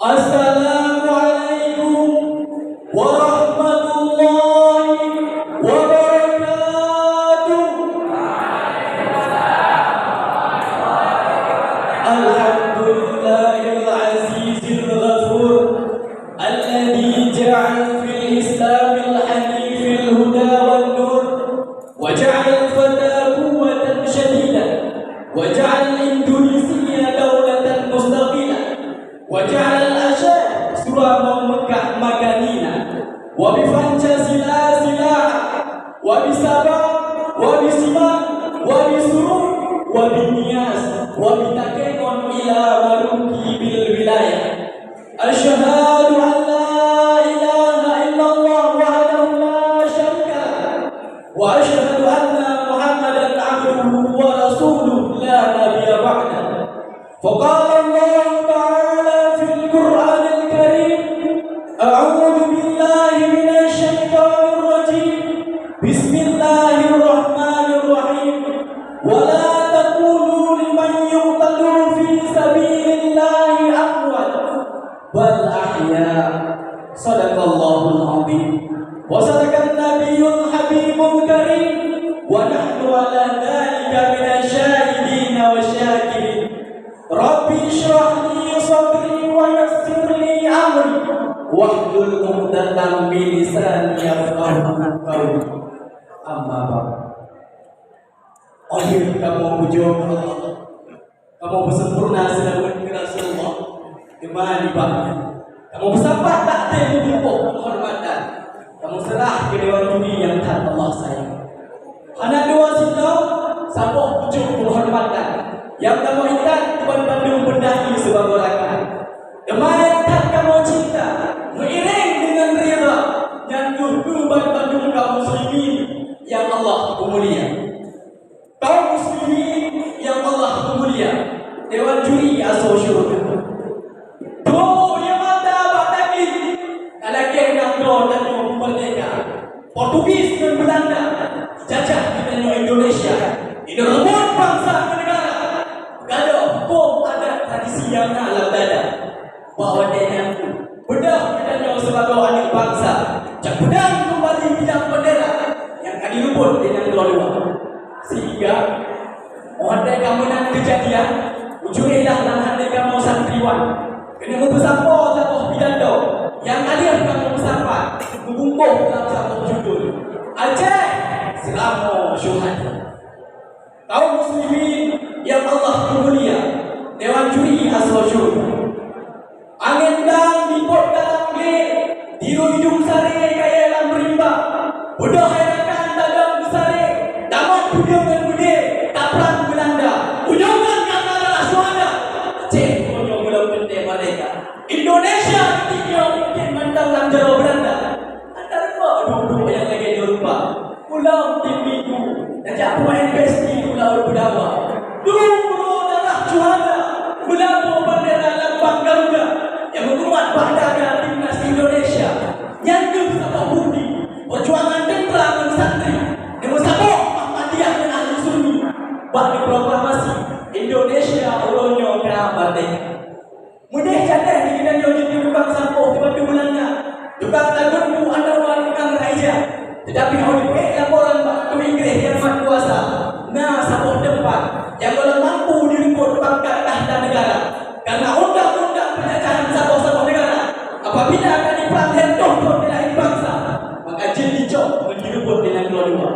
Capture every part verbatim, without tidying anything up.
Assalamualaikum warahmatullahi wabarakatuh. Alhamdulillahil azizil ghafur, alladzi ja'ala fil Islamil hanifil huda wan nur, wa ja'alal fata quwwatan syadidah, wa ja'alal Indonesia daulatan mustaqillah, wa ja'alal Asyad sura Mekkah makanina, wa bi Pancasila silaha, wa bi Sabah, wa bi Siman, wa bi Surur, wa bi Nias, wa bi Takengon ila Maruki bil wilayah. Asyhadu an la ilaha illallah wahdahu la syarika lah, wa asyhadu anna Muhammadan abduhu wa rasuluh la nabiyya ba'dah. Faqala Allahu ta'ala fil Qur'anil Karim, a'udzu billahi minasy syaithanir rajim. Bismillahirrahmanirrahim. Wa la taqulu liman yuqtalu fi sabilillahi amwat, bal ahya. Shadaqallahul azim. Wa shadaqan nabiyyul habibul karim. Wa nahnu ala dzalika minasy syahidin wasy syakirin. Rabbi shrah li sadri wa yassir li amri. Wahlul 'uqdatam min lisani yafqahu qawli. Amma ba'd. Akhé kamoe pujoe keu Allah. Kamoe beusempurna seulaweuet keu Rasulullah. Teuma nibak nyan, kamoe beusapat takdém meutumpôk keuhormatan. Kamoe seurah keu dewan juri nyang that Allah sayang. Hana dua sidroe, saboh pucôk keuhormatan nyang kamoe intat keu banmandum peundahé sibagoe rakan. Teuma nyang that kamoe cinta, meuiréng deungon ridha, nyan keuh keu banmandum kaum muslimin nyang Allah peumulia. Kaum muslimin nyang Allah peumulia, dewan juri asoe syeuruga. Tuwoe mata bak daging, ka lagèe nanggroe tanyoe merdeka. Portugis ngon Beulanda jajah geutanyoe Indonesia, inong reubot bansa ngon neugara, gadôh hukôm adat tradisi nyang na lam dada. Bak watèe nyan, beudôh geutanyoe sibagoe aneuk bansa jak peudong keumbali bidang bendera nyang ka jireubot lé nanggroe luwa. Sehingga, watèe ka meunan keujadian, ujoe ilah lam até kamoe santriwan keuneuk meupeusampoe saboh pidato nyang ka lheueh kamoe peusapat meubungkôh lam saboh judul, Aceh Seuramoe Syuhada. Kaum muslimin nyang Allah peumulia, dewan juri asoe syeuruga. Angén dang dipot dalam glé, dirui dum saré kayèe lam rimba. Beudôh hai rakan tadong beusaré, tamat peudeueng ngon beudé, taprang Beulanda. Ujoe ngon nyang na darah syuhada. Aceh uroe nyoe gohlom teuntèe merdeka. Indonesia tiep nyoe mungken mantong lam jaroe Beulanda. Atra kok duek-duek nyang lagèe nyoe rupa. Pulang tim minggu, tajak peumaén besti u laôt Beudawa. Dum uroe darah syuhada, meulaboe bendera lambang Garuda nyang meukumat bak dada timnas Indonesia. Nyan keuh saboh bukti peujuangan teuntra ngon santri nyang meusaboh Muhammadiyah ngon ahli Sunni bak diproklamasi Indonesia uroe nyoe ka merdeka. Meudeh jadeh di geutanyoe jeuet keu tukang sampôh di Batu Beulanda, tukang lagon bu atawa tukang raija. Teutapi 'oh jipeuék laporan bak Ratu Inggréh nyang mat kuasa, na saboh teumpat nyang gohlom mampu jireubot pangkat takhta neugara. Kareuna undang-undang peujajahan saboh-saboh neugara, apabila ka jiprang lhèe reutôh thôn di laén bansa, maka jeuet jicok ngon jireubot lé nanggroe luwa.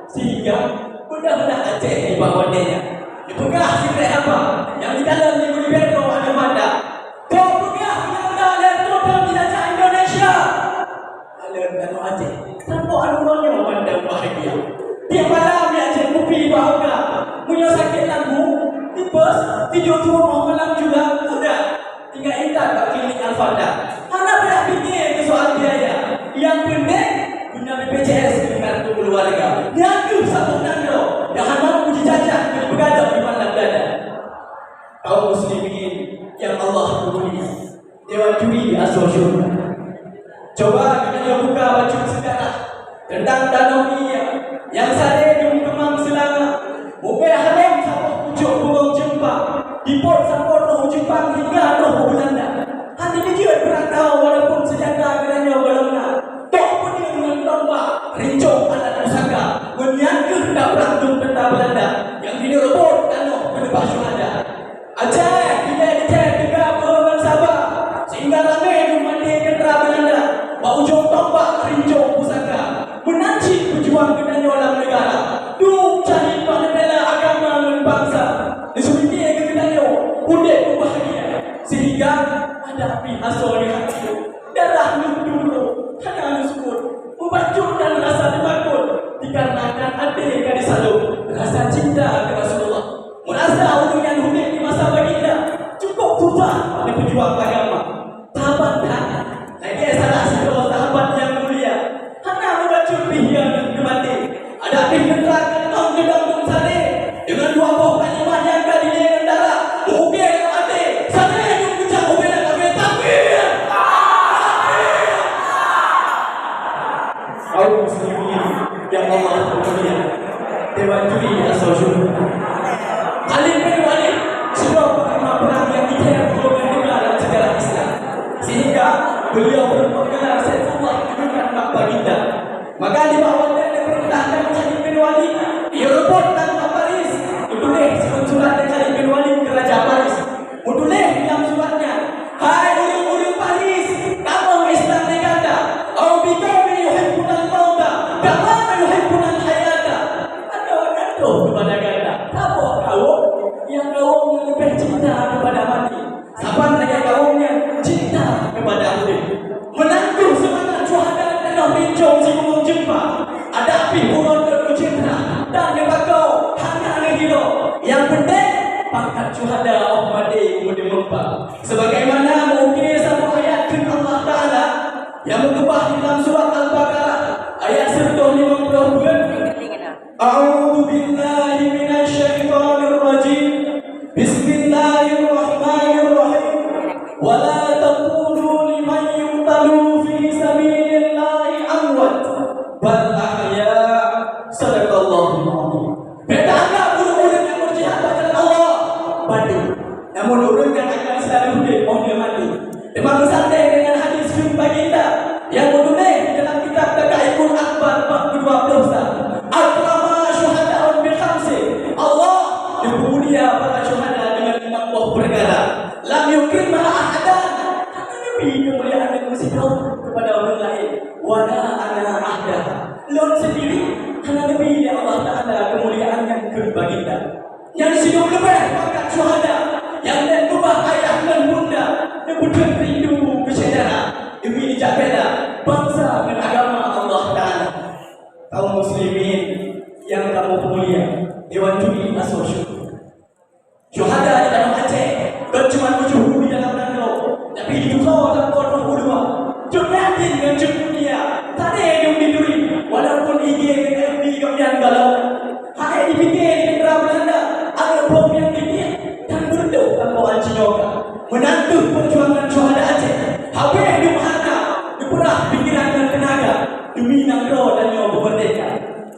Sehingga, beudôh na Aceh nibak watèe nyan. Jipeugah sikrek haba nyang jikalon lé Gulli Petro Anumerta. Kok peugah Beulanda lhèe reutôh thôn jijajah Indonesia? Alèh tanoh Aceh, sampôh aneuk droeneuh mandum bahagia. Tiep malam jak jép kupi bak hoka. Meunyoe sakét lambung, tipes, tijoe tuwoe 'oh malam juga, mudah. Tinggai intat bak klinik Al-Fatah. Hana payah piké keu soal biaya. Nyang peunteng, guna B P J S keu kartu keuluwarga. Nyan keuh saboh nanggroe nyang hana mampu jijajah ngon peugadôh iman lam dada. Kaum muslimin nyang Allah peumulia, dewan juri asoe syeuruga. Cuba geutanyoe buka bacut seujarah teuntang tanoh India nyang saré dum keumang seulanga, mubèe harôm saboh pucôk bungong jeumpa, dipot sampôh troh u Jeupang hingga troh u Beulanda. Hana jijeuet Udép bahagia, sehingga ada pih asoe nyoe hati. Darah lôn dulu hana lôn seupôt. Mubacut dan rasa teumakot dikarenakan até ka jisalôh rasa cinta keu Rasulullah. Meurasa ureuëng nyang udép di masa baginda cukup susah neupeujuang agama. Sahabat that, lagée salah sidroe sahabat nyang mulia, hana mubacut pih ia neumaté. Adak pih neuteuka kantong geudong dum sané deungon dua boh kalimat nyang ka dilée ngon darah. Mungken nyang maté, sané nyang geucak ubé nyang kafé, takbir! Kaum muslimin yang Allah muliakan, dewan juri asoe syukur. Khalid bin Walid, sidroe panglima perang nyang jitém golongan lima dalam sejarah Islam, sehingga beliau pun bergelar Saifullah, julukan Mak Baginda. Maka nibak watée neupeurintahkan Khalid bin Walid, geureumpok tan bak Paris, geutuléh siuroe surat lé Khalid bin Walid keu Raja Paris. Meutuléh lam surat nyan, "Hai ureuëng-ureuëng Paris, kamoe Islam lé gata, au biqaumin yuhibbunal mauta kama yuhibbunal hayata." Adoe akan troh keupada gata saboh kawöm nyang kawöm nyang leubeh cinta keupada maté, saban lagée kawöm nyang cinta keupada udép. Meunan kheueh seumangat syuhada tanoh rincong sibumoe jeumpa. Adak pih bunoe lôn meucinta dan neubagoe hana neuhilo. Nyang peunteng, pangkat syuhada óh maté meudeumeumpa. Sebagaimana meuukée saboh ayat kheun Allah Taala nyang meukeubah di dalam surat Al-Baqarah ayat siratoh limong ploh peuet, "A'udzu billahi minasy syaithanir rajim. Bismillahirrahmanirrahim. Wa la taqulu liman yuqtalu fi sabilillahi amwat, bal ahya." Sadaqallahul azim. Bék taanggab ureuëng-ureuëng nyang meujihad bak jalan Allah maté. Namun ureuëng nyang akan selalu udép óh lheueh maté. Teuma meusajan deungon hadis kheun Baginda nyang meutuléh di dalam kitab Daqaiqul Akhbar bab keudua ploh sa, "Akrama syuhada'un bi khamsin." Allah neupeumulia para syuhada deungon limong boh peukara. "Lam yukrimha ahadan." Hana neubi keumuliaan nyang meusidroe keupada ureuëng laén. "Wa la ana ahdaha." Lôn sendiri hana neubi lé Allah Taala keumuliaan nyan keu Baginda. Nyang sidroe leubeh pangkat syuhada nyang lheueh keubah ayah ngon bunda, neupeutrön rindu keu syedara demi neujak bela bansa ngon agama Allah Taala. Kaum muslimin nyang kamoe mulia, dewan juri asoe syukur. Syuhada di tanoh Aceh kon cuma tujoh di dalam nanggroe, tapi di tutoe lam pondok ulama. Jeuet yakin ngon jeuet mulia, tadé nyang dituri, walaupun I G ngon F B gobnyan galak. Hai dipike di tentara Belanda, aneuëk bom nyang geubiet dan beureudoh tanpa anci nyoe ka. Meunan kheueh peujuangan syuhada Aceh, habéh dum hareuta, geupeurah pikeran ngon teunaga demi nanggroe tanyoe beumeurdeka.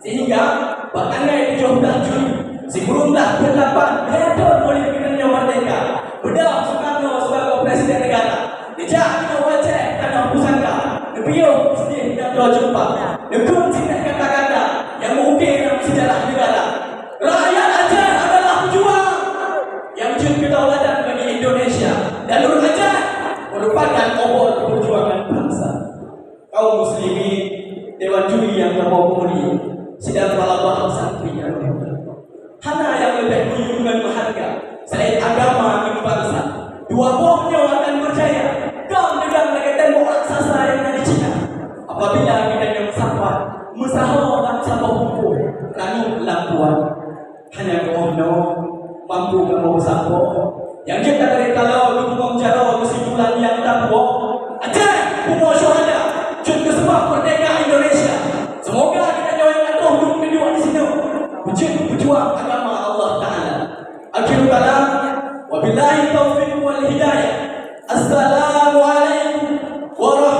Sehingga bak tanggai tujoh blaih Juli sikureueng blaih peuet lapan, lhée thon mulai geutanyoe meurdeka, beudôh Sukarno sibagoe Presiden Negara. Geujak keunoe u Aceh tanoh pusaka, neupiôh sideh nanggroe jeumpa, neukheun sitéh kata-kata nyang meuukée lam seujarah neugara. Rakyat Aceh adalah pejuang nyang jeuet keutauladan bagi Indonesia, dan ureuëng Aceh meurupakan obor peujuangan bansa. Kaum muslimin, dewan juri nyang kamoe mulia, sidang palabah santri nyang meuhoreumat. Hana nyang leubeh meuyue ngon meuhareuga selain agama ngon bansa. Dua boh nyoe akan beujaya, gam deungon lagée tembok raksasa nyang na di Cina. Apabila geutanyoe meusapat, meusaho lam saboh bungkôh, ranub lam puan. Hana keuh nyoe mampu kamoe meusapat. Nyang jeuet ka teurimong jaroe keusimpulan nyang tapuwoe. Aceh, bumoe syuhada, jeuet keu seubab meurdeka Indonesia. Seumoga geutanyoe nyang ka troh dum duek di sinoe beujeuet peujuang agama Allah Taala. Akhirul kalam, wabillahi taufiq wal hidayah. Assalamualaikum warahmatullahi